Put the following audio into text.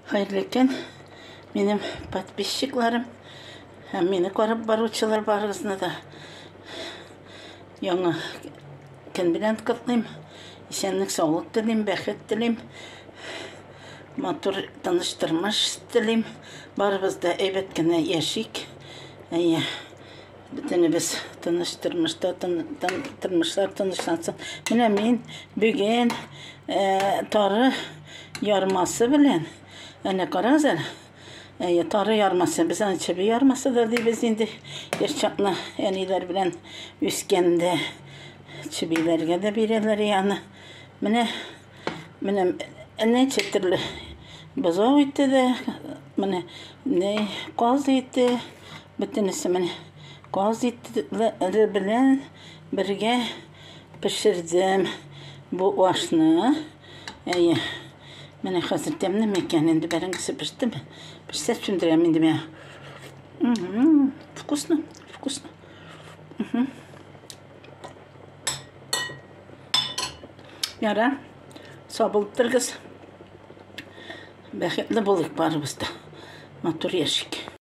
Хәерле көн, минем подписчикларым һәм мине карап баручылар барыгызны да яңа көн белән котлыйм. Исәнлек, саулык телим, бәхет телим. Матур, тыныч тормыш телим. Барыбыз да әйбәт кенә яшик. Әйе. Бөтенебез тыныч тормышта, тормышлар тынычлансын. Менә мин бүген э, тары ярмасы белән, әнә карагыз әле, әйе, тары ярмасы, без аны чеби ярмасы да дибез инде, яшь чакны әниләр белән үскәндә чебиләргә дә бирәләр аны. Менә Менә ничә төрле бозау ите дә, менә не каз ите, бөтенесе менә каз ите белән бергә пешердем бу ашны. Әйе. Менә хәзер тәмле микән инде бәрәңгесе пештеме? Пешсә сүндерәм инде мин. Вкусно, вкусно. Яра, сау булып торыгыз. Бәхетле булыйк барыбыз да. Матур яшик.